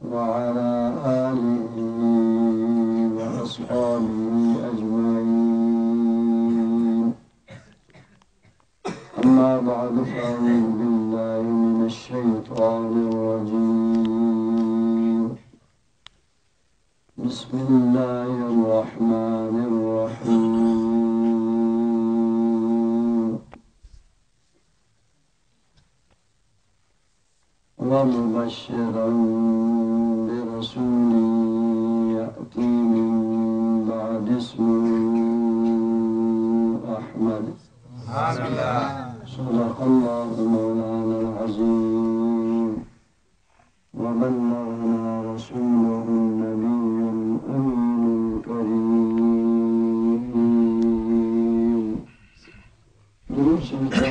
وعلى آله وأصحابه أجمعين. أما بعد، فأعوذ بالله من الشيطان الرجيم. بسم الله الرحمن الرحيم. ومبشرا برسول يأتي من بعد اسمه أحمد. صدق الله مولانا العظيم. وبلغنا رسوله النبي الأمين الكريم. درود شریف.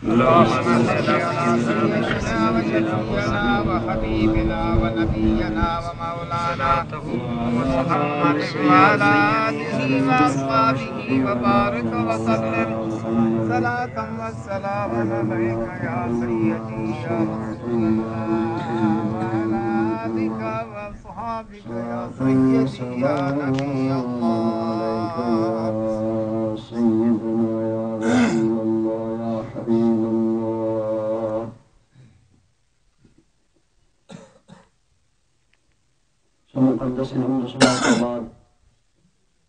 اللهم صل على سيدنا وحبيبنا ونبينا ومولانا محمد وعلى آله وأصحابه وبارك وسلم. صلاة وسلام عليك يا سيدي يا رسول الله وعلى آلك وأصحابك يا سيدي يا نبي الله. سيدنا يا رسول الله يا حبيب الله. سو مقدس حمد و ثنا کے بعد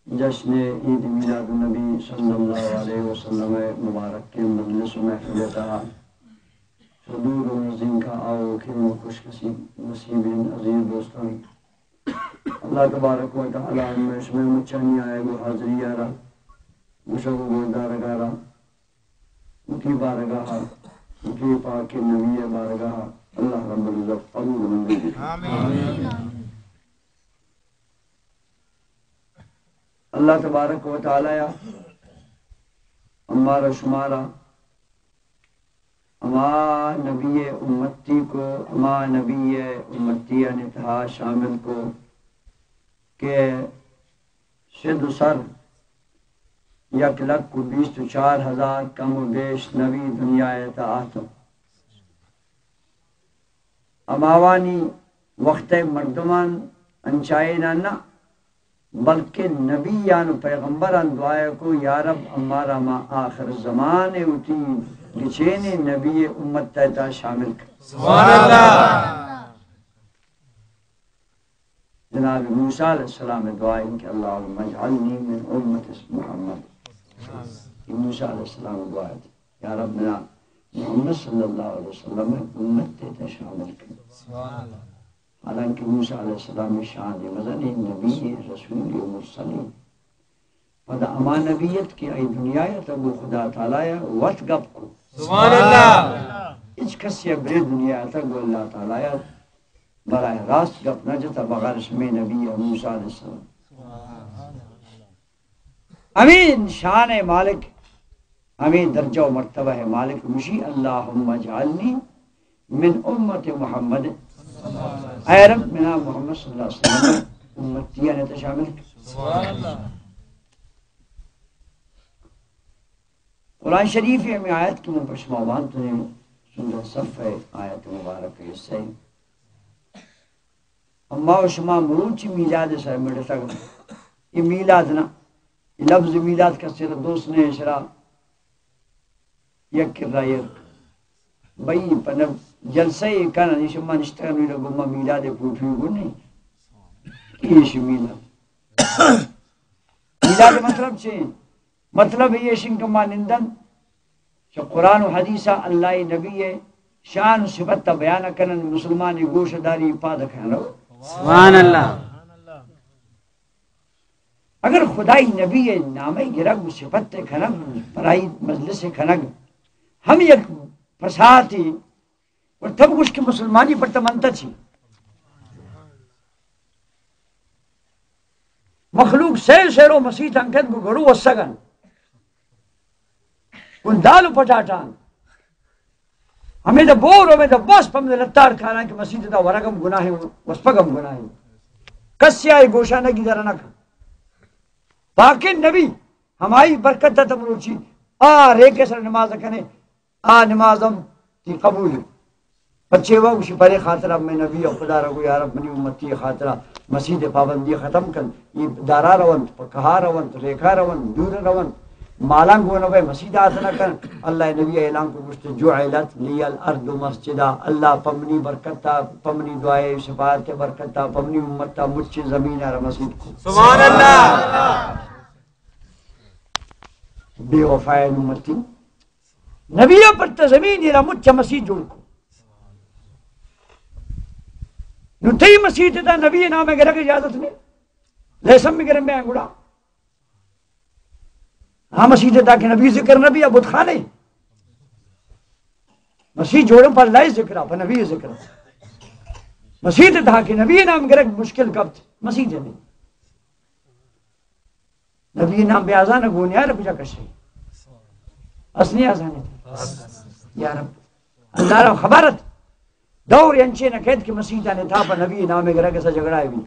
جشن عید میلاد النبی صلی اللہ علیہ وسلم مبارک کے مجلس و محفل تہا حضور و نزدیک آؤ کہ خوش نصیب، نصیبین عزیز دوستان، اللہ تبارک و تعالی ہمیں شمئے مچانی آئے گو حاضری آرا، گوشگ و گوشدارگ آرا، وتی بارگاہ، وتی پاک نبی بارگاہ، اللہ رب العزت قبول منگی۔ آمین۔ اللہ تبارک و تعالی ہمارا شمارا ہما نبی امتی کو، ہما نبی امتیانی تہا شامل کو کہ سدھ و سر یک لکھ و بیست و چار ہزار کم و بیش نبی دنیا ء تہا آتک۔ ہماوانی وخت ء مردمان انچائینا نہ، بلکہ نبیان و پیغمبران دعا کو، یا رب، ہمارا ما آخر زمان ء وتی گچین نبی امت ء تہا شامل کن۔ سبحان اللہ۔ جناب موسیٰ علیہ السلام دعا ان کہ اللهم اجعلنی من امت محمد۔ یہ موسیٰ علیہ السلام دعا ہے، یا رب، منا محمد صلی اللہ علیہ وسلم امت ء تہا شامل کن۔ سبحان اللہ۔ حالانکہ موسیٰ علیہ السلام شان مزن نبی، رسول و مرسل۔ پدا ہما نبی ات کہ آئی دنیا ء تہ گوں خدا تعالی ء وت گپ کو۔ سبحان اللہ۔ ہچ کسی ء برے دنیا ء تہ گوں اللہ تعالی ء براہ راست گپ نہ جتا بغیر شمے نبی ء موسیٰ علیہ السلام۔ ہمے شان ء مالک، ہمے درجہ و مرتبہ ء مالک گوشی، اللهم اجعلنی من امت محمد۔ اے رب، منا محمد صلی اللہ علیہ وسلم امتیان تہ شامل کن۔ سبحان اللہ۔ قرآن شریف ء ہمے آیت کہ من پہ شما وانتنے، سورہ صف ء آیت مبارک ء حصہ ء۔ اما و شما مروچی میلاد ء سر مڑتگ۔ یہ میلاد نہ، یہ لفظ میلاد کسی را دوست نہ، اشرا یک کرا یک۔ بھئی، پنہ جلسہ ء کنن، شما نشتگن، ویلا گما میلاد ء فوٹو گنے۔ ایش میلاد۔ میلاد مطلب چے؟ مطلب ایش انت کہ ما نندن چہ قرآن و حدیث ء اللہ ء نبی ء شان و صفت ء بیان کنن، مسلمان ء گوش داری پاد کنن۔ سبحان اللہ۔ اگر خدائی نبی ء نام ء گرگ و صفت ء کنگ، برائی مجلس ء کنگ، ہم یک فساتے۔ و تب گوش کہ مسلمانی پر تمنتا چی؟ مخلوق سیر سیرو مسیت انکت گو گڑو وسگن۔ گوں دال و پٹاٹان۔ ہمیں دا بور، ہمیں دا بس پم دا لتار کاران کہ مسیت دا ورگم گناہ ہے، وسپگم گناہ ہے۔ کسی آئی گوشانگی در نہ کن۔ پاکیں نبی ہمائی برکت ء تہ مروچی آ ریک ء سر نماز کنے، آ نماز ہم تی قبول ہے۔ پچے وا گوشی، پرے خاطرا میں نبی و خدا را گو، یا رب، منی امتی خاطرا مسیت پابندی ختم کن۔ ای دارا رونت، پہ کہا رونت، ریکا رونت، دور رونت، مالاں گون بے، مسیت آت نہ کن۔ اللہ نبی اعلان کو، گوشت، جعلت لی الارض مسجدا، اللہ پمنی برکتا، پمنی دعائے شفاعت برکتا، پمنی امتا مچ زمین را مسیت کو۔ سبحان اللہ۔ بے وفائے امتی۔ نبی ء پر تہ زمین ء را مچ مسیت جوڑ کو۔ نو تئی مسیت ء تہ نبی ء نام ء گرگ اجازت نہیں۔ لیسم میں گرم میں گڑا۔ ہاں، مسیت ء تہ کہ نبی ذکر نبی ء بت خانے۔ مسیت جوڑ پر اللہ ذکر ء، پر نبی ذکر۔ مسیت ء تہ کہ نبی ء نام گرگ مشکل کپت۔ مسیت ء نہیں۔ نبی نام بے آزان گونیار کجا کشے؟ اس نہیں آزان ہے۔ یا رب، اللہ را خبر ات۔ دور انچے نہ کہت کہ مسیت نے تھا پر نبی نام گرگ سا جھگڑا ہے بھی۔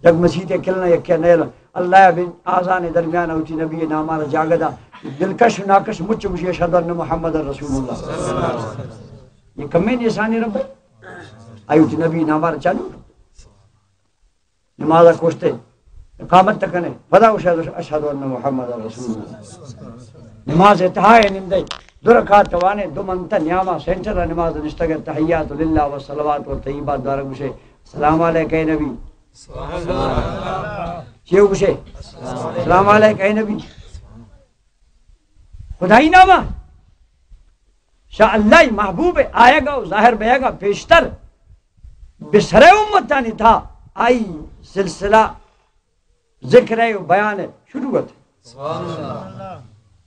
جگ مسیت کلنا یکیا نیل۔ اللہ بن آزان درمیان ہوتی نبی نام را جاگہ دا۔ دلکش و ناکش مچ مجھے اشہد ان محمد رسول اللہ۔ یہ کمیں نشانی رب ہے۔ آئی ہوتی نبی نام را چالو۔ نماز ء کشتے، اقامت تہ کنے، پدا گوشے، اشہد ان محمد رسول اللہ۔ نماز ء تہا ء نندے، دو رکعت وانے، دو منت نیاما سینٹر ء نماز نشتگ ء، تحیات للہ و صلوات و طیبات دارگ گوشے، سلام علیک اے نبی۔ چیو گوشے؟ سلام علیک اے نبی۔ خدائی نامہ شاہ اللہ محبوب آیگا و ظاہر بیگا پیشتر بسرے امتانی تھا آئی سلسلہ ذکر و بیان شروع ات۔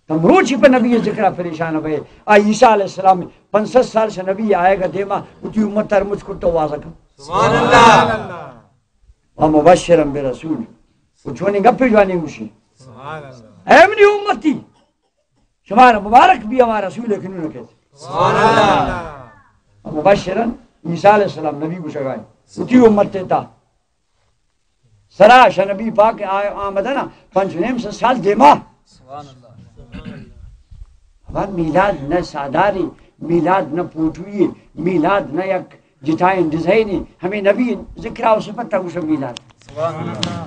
تم روچی پہ نبی ذکر پریشان بے۔ آ عیسیٰ علیہ السلام پنچ سد سال سے نبی آیگا دیما اتی امت تر مجھ کٹو وازکا۔ سبحان اللہ۔ و مبشرا برسول۔ و چونی گپی جوانی گوشی۔ سبحان اللہ۔ اے منی امتی، شمارا مبارک بی ہما رسول کہ نون کیت۔ سبحان اللہ۔ و مبشرا، عیسیٰ علیہ السلام نبی گوشگائے۔ اتی امت تا سرا شہ نبی پاک آ-، آمدنا پنچ و نیم سد سال دیما۔ سبحان اللہ۔ ہما میلاد نہ ساداری، میلاد نہ پوٹوی، میلاد نہ یک جتائیں ڈیزائنی، ہمیں نبی ذکرہ و صفت تا گوشہ میلاد۔ سبحان اللہ۔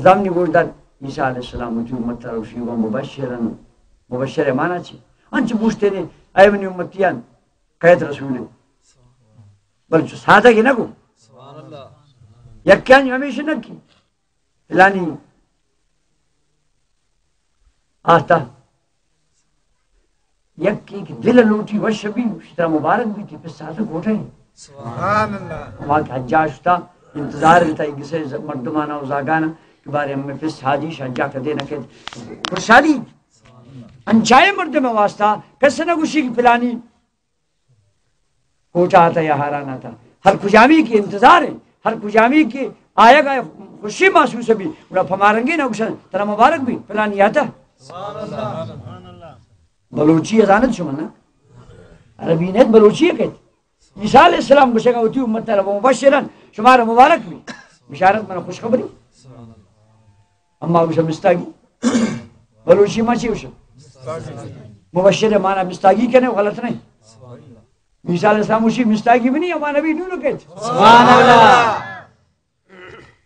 زمانی گوش دات، عیسیٰ علیہ السلام وتی امت ء روشی و مبشرن، مبشر ء مانا چی؟ انچ گوشتے نے، اے منی امتیان، کئیت رسول۔ بل چو سادہ کہ نہ گو۔ سبحان اللہ۔ یکیان ہمیش نہ کی۔ فلانی آتا یکی کہ دل لوٹی وش بی، شترا مبارک بی، تی پس ساتھ گوٹے۔ سبحان اللہ۔ ہما کہ حجا شتا، انتظار بیتا، گسے ز-، مردمانا و زاگانا کہ بارے ہمیں پس حاجی شجا کدے نہ کت۔ خوشحالی انچائے مردم واسطہ کس نہ گوشی کہ پلانی کوٹا آتا یا ہاران آتا۔ ہر کجامی کی انتظار ہے، ہر کجامی کی آیگ آ خوشی محسوس بی، گڑا پمارنگی نہ گوشن، ترا مبارک بی، پلانی آتا۔ بلوچی ء زانت شما نا؟ عربی نیت، بلوچی ء کیت۔ عیسیٰ علیہ السلام گوشگا وتی امت را مبشرن، شمارا مبارک بی۔ بشارت من خوشخبری۔ اما گوشہ مستاگی۔ بلوچی ما چی گوشہ؟ مبشر مانا مستاگی کنے، غلط نہیں۔ عیسیٰ علیہ السلام گوشی مستاگی منی، اما نبی نون کیت۔ سبحان اللہ۔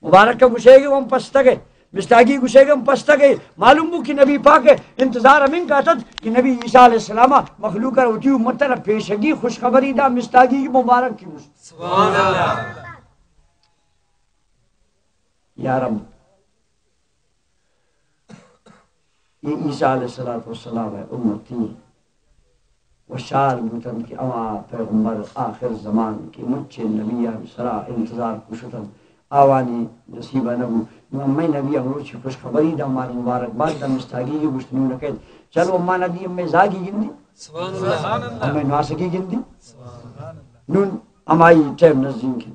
مبارک گوشے گے ہم پستگے، مستاگی گوشے گے ہم پستگے۔ معلوم بو کہ نبی پاک انتظار ہمیں کاتت کہ نبی عیسیٰ علیہ السلام مخلوق را وتی امت را پیشگی خوشخبری دا، مستاگی کی مبارک کی گوشت۔ سبحان اللہ۔ یا رب، اے عیسیٰ علیہ الصلوۃ والسلام ء امتی وشحال بوتنت کہ اما پیغمبر آخر زمان کہ مچیں نبیان سرا انتظار کشتنت، آوانی نصیب نہ بو۔ نو امے نبی امروچی خوشخبری دا، مار مبارک باد دا، مستاگی گوشت نون کیت۔ چلو اما نبی امے زاگی گندی۔ سبحان اللہ۔ امے نواسگی گندی۔ سبحان اللہ۔ نون امائی ٹائم نزدیک ہے۔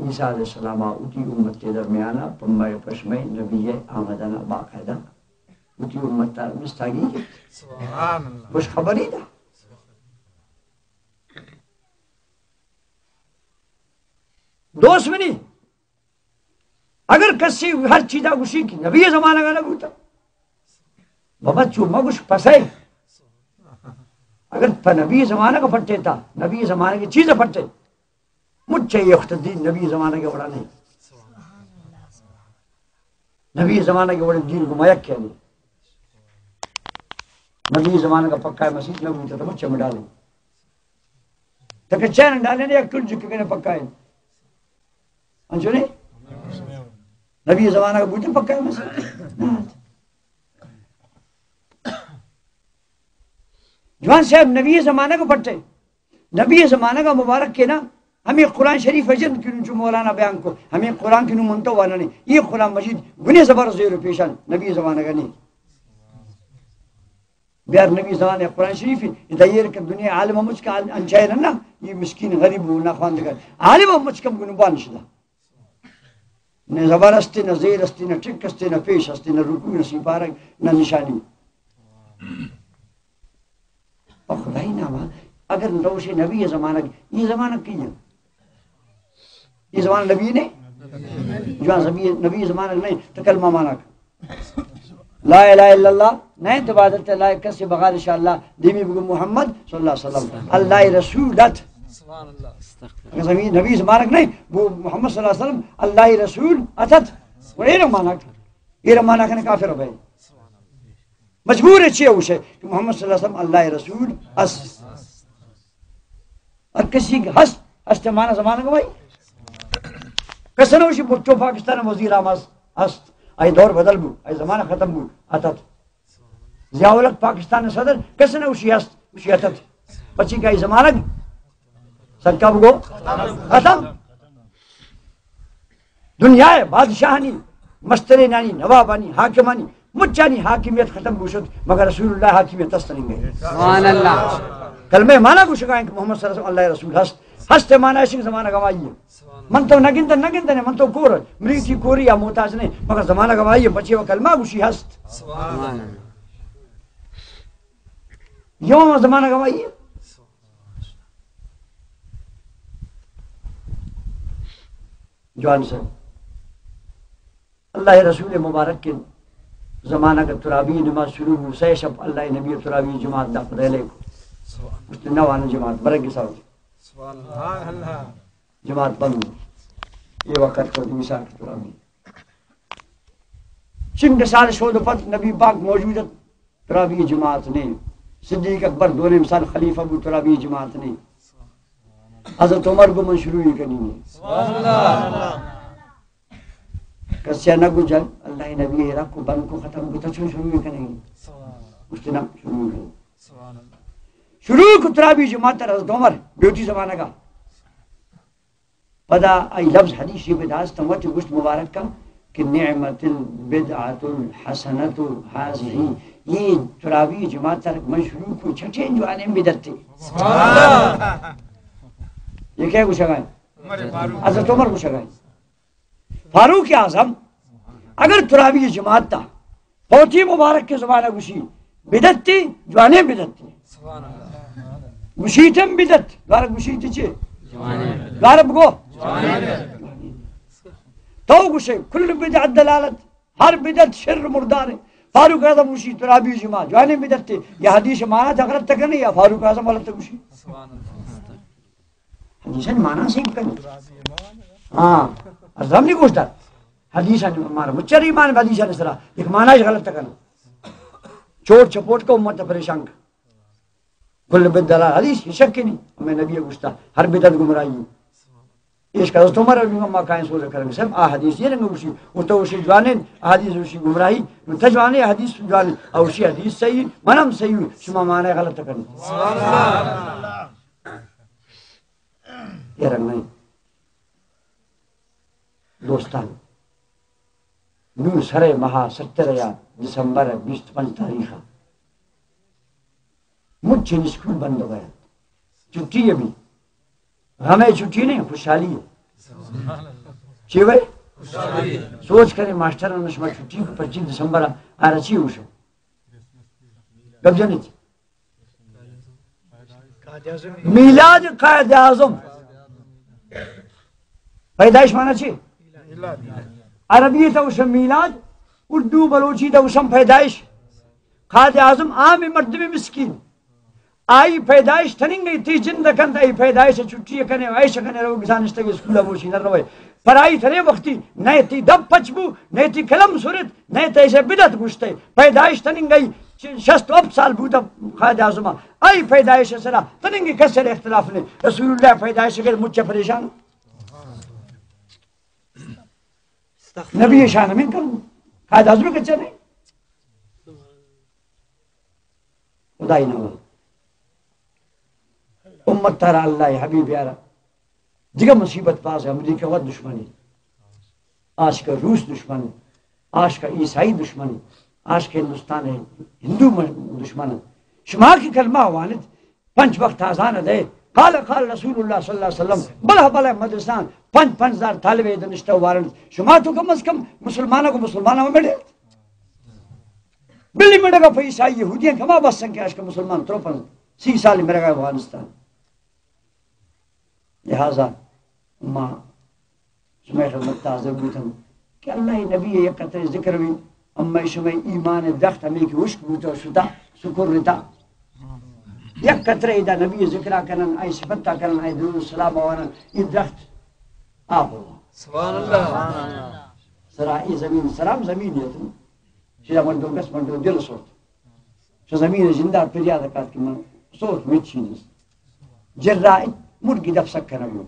عیسیٰ علیہ السلام ء وتی امت ء درمیان ء پمبہ ء پشمہ ء نبی ء آمدن ء باقاعدہ وتی امت ء مستاگی گپت۔ سبحان اللہ۔ خوش خبری دا۔ دوست منی، اگر کسی ہر چیزا گوشی کہ نبی زمانہ کا نہ بوتا، بابا چو مگوش پسے۔ اگر پہ نبی زمانگ پٹے تا، نبی زمانگ چیز پٹے، مچ اے وخت دین نبی زمانگ وڑا نہیں۔ نبی زمانگ وڑا دین گما یک کیا نہیں۔ نبی زمانگ پکا مسیت نہ بوتا تو مچ مڈالے۔ تک چین ڈالے نے یک ٹل جک کے پکا ہے۔ انچو نے؟ نبی زمانگ بوتا پکا مسیت۔ جوان صاحب، نبی زمانگ پٹے۔ نبی زمانگ مبارک کے نا، ہمیں قرآن شریف جند کنوں چو مولانا بیان کو، ہمیں قرآن کنوں منتو والا نے، یہ قرآن مجید گنے زبر زیر پیشان، نبی زمانگ نے۔ بیار نبی زمانگ قرآن شریف، دیر کہ دنیا عالم مچ کا انچائے نا، یہ مسکین غریب ہو نہ خواندگار۔ عالم مچ کم گنو بانش دا۔ نہ زبر استے، نہ زیر استے، نہ ٹک استے، نہ پیش استے، نہ رکوع، نہ سیپارگ، نہ نشانی۔ پہ خدائی نام، اگر روش نبی زمانگ، یہ زمانگ کی ہے؟ یہ زمانگ نبی نے؟ جو نبی، نبی زمانگ نہیں، تو کلمہ مانا۔ لا الہ الا اللہ، نہ انت عبادت ءِ لائق کسے بغیر شہ اللہ، دیمی بگو محمد صلی اللہ علیہ وسلم، اللہ ءِ رسول ات۔ سبحان اللہ۔ اگر زمین نبی زمانگ نہیں، بگو محمد صلی اللہ علیہ وسلم اللہ ءِ رسول اتت۔ و اے مانا، اے مانا کنے کافر بے۔ مجبور ہے چی ہوشے کہ محمد صلی اللہ علیہ وسلم اللہ ءِ رسول است۔ ہر کسی کہ ہست، ہست مانا زمانگ بھائی۔ کس نہ ہوشی بھٹو پاکستان وزیر اعظم ہست، ہست۔ آئی دور بدل بو، آئی زمانہ ختم بو، اتت۔ ضیاء الحق پاکستان صدر، کس نہ ہوشی ہست، ہوشی اتت۔ پچی کا ای زمانگ سنکا بگو ختم۔ دنیا ءِ بادشاہانی، مسترینانی، نوابانی، حاکمانی، مچانی حاکمیت ختم بوشت، مگر رسول اللہ حاکمیت است نہیں گئے۔ سبحان اللہ۔ کلمہ مانا گوشگا کہ محمد صلی اللہ علیہ وسلم اللہ ءِ رسول ہست، ہست مانا اشی زمانگ ہمائی ہے۔ من تو نگندن، نگندن، من تو کور، مریضی کوری یا محتاج نہیں، مگر زمانگ ہمائی ہے، بچے و کلمہ گوشی ہست۔ سبحان اللہ۔ یوم زمانگ ہمائی ہے۔ جوان صاحب، اللہ ءِ رسول مبارک کے زمانگ ترابی نماز شروع ہو، سہ شپ اللہ ءِ نبی ترابی جماعت دا پدے لے کو۔ مست نوان جماعت برگ ساو۔ سبحان اللہ۔ جماعت بند۔ یہ وقت کو دوسرا ترابی۔ چنگ سال شود پد نبی پاک موجود ات۔ ترابی جماعت نے۔ صدیق اکبر دو نیم سال خلیفہ بو، ترابی جماعت نے۔ حضرت عمر گو من شروع ہی کنی نے۔ سبحان اللہ۔ کسیا نہ گو جل، اللہ ءِ نبی ءِ را کو بند کو ختم کو، تو چون شروع ہی کنی؟ سبحان اللہ۔ اس نے شروع ہی کنی۔ سبحان اللہ۔ شروع کو ترابی جماعت حضرت عمر، بیوٹی زمانہ کا۔ پدا آئی لفظ حدیث شریف داست، ہم وتی گوشت مبارک کا کہ نعمت البدعۃ الحسنۃ ھذہ، یہ ترابی جماعت ترک من شروع کو، چھٹیں جوانیں بدعتے۔ سبحان اللہ۔ یہ کیا گوشگا ہے؟ عمر فاروق۔ حضرت عمر گوشگا ہے۔ فاروق اعظم اگر ترابی جماعت تا فوتی مبارک کے زمانہ گوشی بدعتی، جوانیں بدعتی۔ سبحان اللہ۔ گوشیتم بدعت، دوارہ گوشیت چے؟ جوانیں۔ دوارہ بگو۔ جوانیں۔ تو گوشے کل بدعت دلالت، ہر بدعت شر مردار ہے۔ فاروق اعظم گوشی ترابی جماعت جوانیں بدعتی۔ یا حدیث مانا تا غلط تکنے یا فاروق اعظم غلط گوشی۔ سبحان اللہ۔ حدیثاں مانا صحیح کنی۔ ہاں، ازم نہیں گوشتا۔ حدیثاں مارا مچر ایمان حدیثاں سرا۔ ایک مانا ہی غلط کنو۔ چوٹ چپوٹ کو امت پریشان کر۔ کل بدعت دلالت، حدیث شک نہیں۔ ہمیں نبی گوشتا، ہر بدعت گمراہی۔ ایش کا حضرت عمر رضی اللہ عنہ ما کائیں سوچ کریں۔ سب آ حدیث یہ رنگ گوشی، وہ تو گوشی جوانیں، آ حدیث گوشی گمراہی، تو جوانیں حدیث جوانیں، اور گوشی حدیث صحیح، منم صحیح، شما مانا غلط کنی۔ یہ رنگ نہیں۔ دوستان، نوں سرے ماہ سترہ یا دسمبر بیست پنچ تاریخ، مچن اسکول بند ہو گیا، چھٹی ہے بھی، غم ہے چھٹی نہیں، خوشحالی ہے۔ چی بھائی؟ سوچ کرے ماسٹر نے شما چھٹی کو پچیس دسمبر آ رچی ہو شو۔ گپ جنت۔ میلاد قائد اعظم۔ پیدائش مانا چی؟ عربی تو گوشن میلاد، اردو بلوچی تو گوشن پیدائش۔ قائد اعظم عام مردم مسکین۔ آئی پیدائش تننگئی، تی جند کنت، آئی پیدائش چھٹی کنے، عیش کنے، رو گسانشتگ اسکول بوشی نہ روئے۔ پر آئی ترے وقتی نئے تی دپ پچ بو، نئے تی قلم سرت، نئے تے سے بدعت گوشتے۔ پیدائش تننگئی، شست و ہپت سال بوتا قائد اعظم، آئی پیدائش سرا تننگئی کس سر اختلاف نے۔ رسول اللہ پیدائش گر مچ پریشان۔ نبی شان ہمیں کروں۔ قائد اعظم کچا نہیں۔ خدای نام۔ امت ترا اللہ حبیب یارا۔ دگہ مصیبت باز، امریکہ و دشمنی، آشکا روس دشمن، آشکا عیسائی دشمن، آشکا ہندوستان ہندو دشمن۔ شما کہ کلمہ وانت، پنچ وقت آزان دے، قال قال رسول اللہ صلی اللہ علیہ وسلم، بلہ بلہ مدرسان پنچ پنچ ہزار طالب دنشتہ وارنت، شما تو کم از کم مسلمانوں کو مسلمانوں میں مڑے۔ بلی مڑگا پیسہ یہودیاں کما بسن کہ آشکا مسلمان تروپن، سی سال مرگا افغانستان۔ لہذا ما شمئے خدمت حاضر بوتن کہ اللہ نبی یک قطرے ذکر بی، اما شمئے ایمان درخت ہمیں کہ ہشک بوتا شتا، سکرتا۔ یک قطرے ادا نبی ذکرا کنن، آئی صفتا کنن، آئی درود و سلام وانن، یہ درخت آپ ہوا۔ سبحان اللہ۔ سرا ای زمین، سرام زمین ہے تو۔ شرا مردم کس مردم دل سوت۔ چو زمین زندہ پریاد کات کہ من سوچ مچی نیست۔ جرا مرگی دپ سک کنگو۔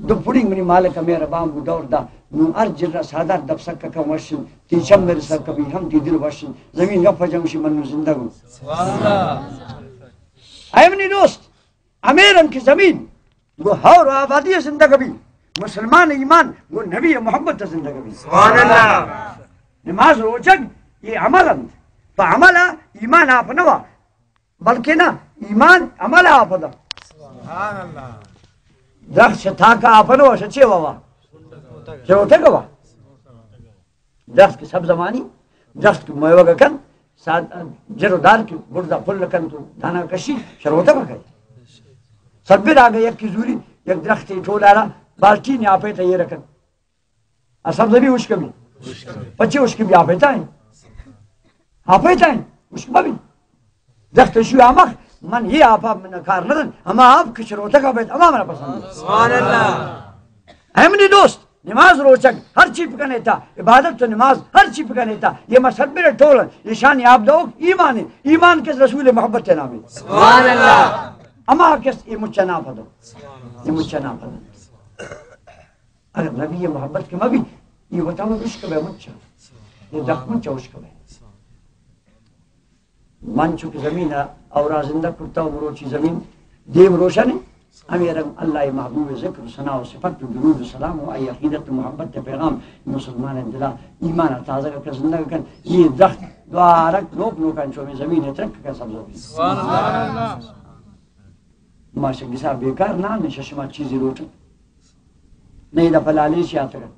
دو پڑی منی مالک مہربان بو دور دا۔ نو ہر جرا سادار دپ سک کن وشن، تی چم میرے سر کبھی ہم تی دل وشن۔ زمین گپ جمشی من نو زندہ گو۔ سبحان اللہ۔ اے منی دوست، ہمے رنگ کہ زمین گوں ہور و آبادی زندگ بی، مسلمان ایمان گوں نبی محبت زندگ بی۔ سبحان اللہ۔ نماز روچگ یہ عمل انت، پہ عمل ایمان آپ نوا، بلکہ نا، ایمان عمل آپ دا۔ سبحان اللہ۔ درخت سے تھا کا آپ نوا، سچے بابا، چوتے گوا۔ درخت کہ سبزمانی، درخت کہ میوگ کن، ساد-، جر و دار کہ برزا پل کن تو دانا کشی، شروطہ بکن۔ سبر آگے یک کی زوری، یک درخت ٹولارا بالٹی نے آپے تیار کن۔ آ سبز بھی اشک بھی۔ پچے اشک بھی آپے تائیں۔ آپے تائیں، اشک بھی۔ درخت شو آمخ، من یہ آپا من کار ندن، ہما آپ کہ شروطہ کا بیت، ہما منا پسند۔ سبحان اللہ۔ اے منی دوست، نماز روچگ ہر چی بکنے تا، عبادت تو نماز ہر چی بکنے تا، یہ مسبر ٹول، یہ شان آپ دو ایمان، ایمان کس رسول محبت نامی۔ سبحان اللہ۔ اما کس یہ مچا نا پدو، یہ مچا نا پدو۔ اگر نبی محبت کے مبی، یہ وطن اشک بے مچا، یہ دخ مچا اشک بے۔ من چونکہ زمین ء اورا زندگ کرتا و مروچی زمین دیم روشن ہے، ہمیں رنگ اللہ محبوب ذکر و ثنا و صفت و درود و سلام و آئی عقیدت و محبت پیغام مسلمان دلا ایمان تازہ کا زندگ کن، یہ درخت دوارک نوک نوکان چو ہمیں زمین ہے ترک کا سبز ہو گئی۔ سبحان اللہ۔ ما شگسا بیکار نہ، ہمیشہ شما چیزی لوٹن۔ نہیں دا پلالے شیاتگن۔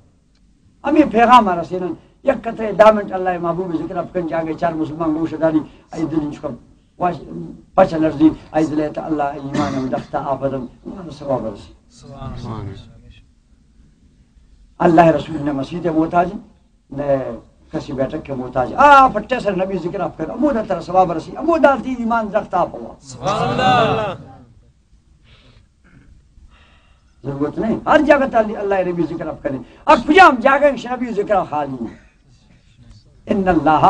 ہمیں پیغام آ رسینن، یک قطرے دہ منٹ اللہ محبوب ذکر اپ کن جاگے چار مسلمان گوش داری، ای دل انچکم واش پچ لرزی، ای دل تا اللہ ایمان ہم دختا آپدن، ہمارا ثواب رسی۔ سبحان اللہ۔ اللہ رسول نے مسیت محتاج، نے کسی بیٹھک کے محتاج۔ آ پٹے سر نبی ذکر اپ کن، امودا ترا ثواب رسی، امودا تی ایمان دختا پوا۔ سبحان اللہ۔ ضرورت نہیں، ہر جگہ تا اللہ نبی ذکر اپ کریں۔ اب کجام جگہ نبی ذکر خالی ہے؟ ان اللہ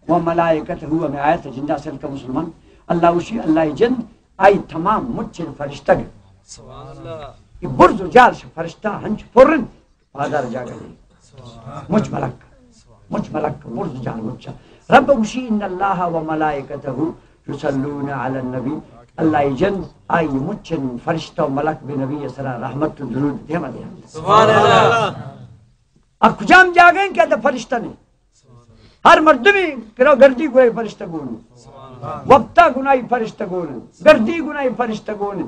و ملائکتہ، ہمیں آیت جندا سر کا مسلمان، اللہ وشی، اللہ جند، آئی تمام مچ فرشتگ۔ سبحان اللہ۔ یہ برز و جال سے فرشتہ ہنچ پرن، پادار جاگہ نہیں۔ مچ ملک، مچ ملک، برز جان مچ۔ رب گوشی، ان اللہ و ملائکتہ یصلون علی النبی، اللہ جند آئی مچن فرشتہ و ملک بے نبی سرا رحمت و درود دیما دے۔ سبحان اللہ۔ اب کجام جاگہ ہیں کہ فرشتہ نہیں؟ ہر مردمی کرا گردی گناہی فرشتہ گون، وپتا گناہی فرشتہ گون، گردی گناہی فرشتہ گون،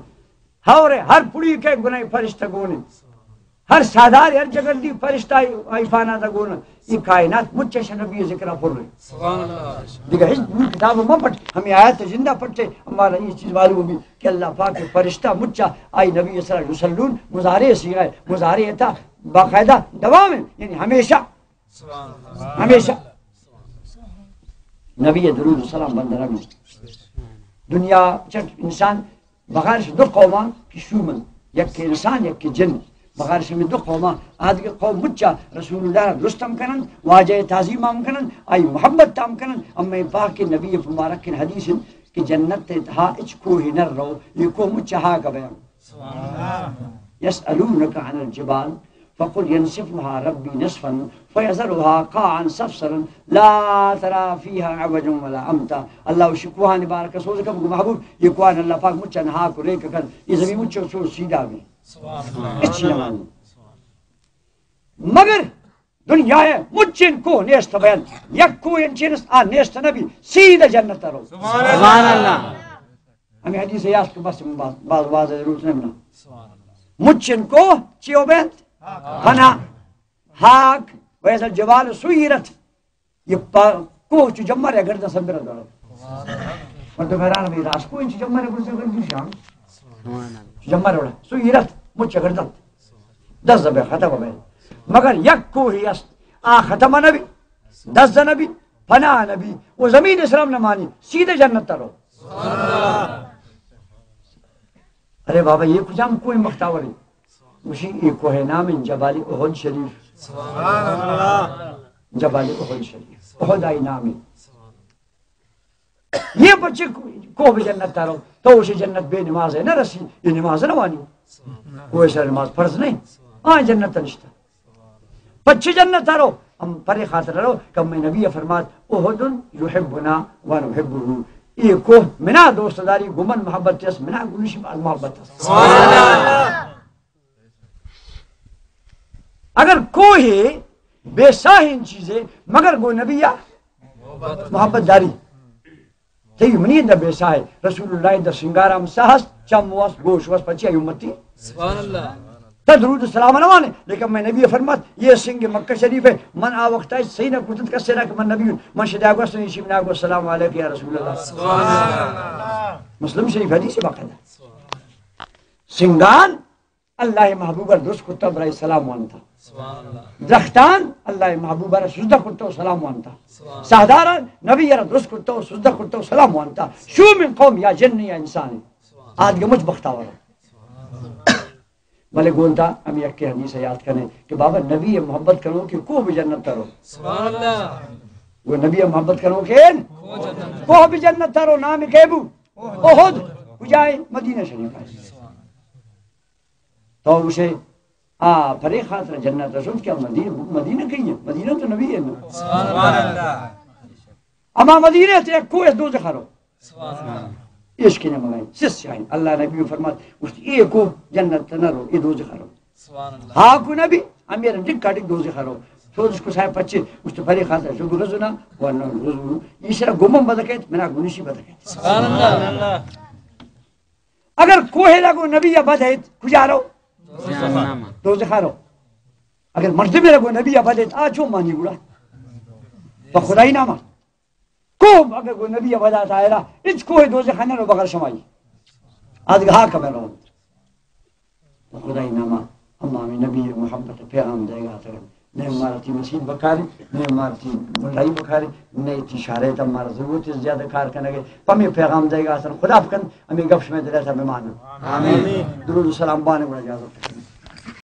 ہور ہر پڑی کے گناہی فرشتہ گون، ہر سادار ہر جگردی فرشتہ آئی، آئی پانا دا گون۔ یہ کائنات مچ شہ نبی ذکر پر رہے۔ سبحان اللہ۔ دیگہ ہیچ پوری کتاب ما پٹ، ہمیں آیت زندہ پٹے، ہمارا یہ چیز معلوم بھی کہ اللہ پاک فرشتہ مچا آئی نبی صلی اللہ علیہ وسلم مضارع سی ہے، مضارع تھا باقاعدہ دوام ہے، یعنی ہمیشہ۔ سبحان اللہ۔ ہمیشہ نبی درود و سلام بندہ رحمت۔ دنیا چٹ انسان بغیر دو قومان کہ شومن، یک انسان، یک جن، بغیر شمی دو قومان آدگہ قوم مچا رسول اللہ درستم کنن، واجہ تعظیم ہم کنن، آئی محبت تام کنن۔ اما پاک نبی مبارک حدیث کہ جنت تہا اچ کوہ نہ رو، یہ کوہ مچا ہا کا بیان۔ يسألونك عن الجبال فقل ينسفها ربي نسفا فيذرها قاعا صفصفا لا ترى فيها عوجا ولا أمتا۔ اللہ شکوہانی بارک سوز کب گو محبوب، یہ کوہان اللہ پاک مچن ہا کو ریک کن، یہ زمین مچو چور سیدھا بھی۔ اچھی نمانی۔ مگر دنیا ء مچین کوہ نیست بینت، یک کوہ انچین است آ نیست نبی، سیدھا جنت رو۔ سبحان اللہ۔ ہمیں حدیث یاد کہ بس باز، باز، باز ضرورت نہیں نا۔ مچین کوہ چیو بینت؟ فنا، ہاک، ویسا جوال سویرت۔ یہ پا-، کوہ چو جمر یا گردن سمبر دارو۔ مردم حیران بھی راس کوہ انچو جمر گردن گردن شام۔ جمر وڑا سویرت، مچ گردن۔ دس زبے ختم بے۔ مگر یک کوہی است، آ ختم نبی، دس نبی، پناہ نبی، وہ زمین اسلام نمانی، سیدھے جنت ترو۔ ارے بابا، یہ کجام کوہ بختاوری؟ گوشی، یہ کوہ نام جبل احد شریف۔ جبل احد شریف، احد آئی نامی۔ یہ پچے کوہ بہ جنت ترو، تو اسے جنت بے نماز ہے نہ رسی، یہ نماز نہ وانی۔ کوہ سر نماز فرض نہیں، ہاں جنت نشتا۔ پچے جنت ترو، ہم پرے خاطر رو، کہ میں نبی فرمات، احد یحبنا و نحبه۔ یہ کوہ منا دوست داری، گمن محبت اس، منا گنشی باز محبت اس۔ اگر کوہ بے ساہ ان چیزے، مگر گو نبی یا محبت داری۔ تئی منی اندر بے ساہ ہے، رسول اللہ اندر سنگار ہم ساہ است، چم وس، گوش وس، پچی ای امتی۔ سبحان اللہ۔ تا درود و سلام نوانے، لیکن میں نبی فرمات، یہ سنگ مکہ شریف ہے، من آ وقت آئی صحیح نہ کتت کسے نہ کہ من نبی ہوں، من شدا گوست، ایشی منا گو، السلام علیک یا رسول اللہ۔ سبحان اللہ۔ مسلم شریف حدیث باقاعدہ۔ سنگان اللہ محبوب را درست کرتا، برای سلام وانتا۔ سبحان اللہ۔ درختان اللہ محبوب را سجدہ کرتا و سلام وانتا۔ سبحان اللہ۔ ساہداران نبی را درست کرتا و سجدہ کرتا و سلام وانتا۔ شومیں قوم یا جن یا انسان۔ سبحان اللہ۔ آدگہ مچ بختاور۔ بلے گونتا ہم یک حدیث یاد کنے کہ بابا، نبی محبت کنو کہ کوہ بہ جنت ترو۔ سبحان اللہ۔ وہ نبی محبت کنو کہ کوہ بہ جنت ترو۔ نام کے بو؟ احد۔ کجائے؟ مدینہ شریف۔ تو گوشے، آ، پرے خاطر جنت رسول کیا مدینہ، مدینہ کئی ہے؟ مدینہ تو نبی ہے نا۔ سبحان اللہ۔ اما مدینہ تے یک کوہ دوزخ رو۔ سبحان اللہ۔ عشق نے مگائیں، سس شاہین۔ اللہ نبی فرمات، اس اے کوہ جنت نہ رو، اے دوزخ رو۔ سبحان اللہ۔ ہا کو نبی، امیر ڈک کاٹی دوزخ رو۔ تو اس کو صاحب پچے، اس تو پرے خاطر جو غزو نہ، ورنہ غزو۔ یہ سرا گمم بدکیت، منا گنشی بدکیت۔ سبحان اللہ۔ اگر کوہ لگو نبی یا بدیت، کجا رو؟ جہنم۔ دوزخ رو۔ اگر مردم لگو نبی یا بدیت، آ چون مانی گڑا؟ تو خدائی نام۔ کوہ اگر گو نبی یا بدات آئرا، اچ کوہ دوزخ نہ رو بغیر شمائی۔ آدگہ ہا کمے رو۔ خدائی ناما، اما ہمیں نبی محبت پیغام دے گا تر۔ نہ مارا تی مسیت بکاری، نہ مارا تی ملائی بکاری، نہ تی شارے تا مارا ضرورت زیادہ کار کنگے۔ پمی پیغام دے گا تر۔ خدا پکن، ہمیں گپ شمے دلے تا بمانو۔ آمین۔ درود و سلام بانے گڑا اجازت۔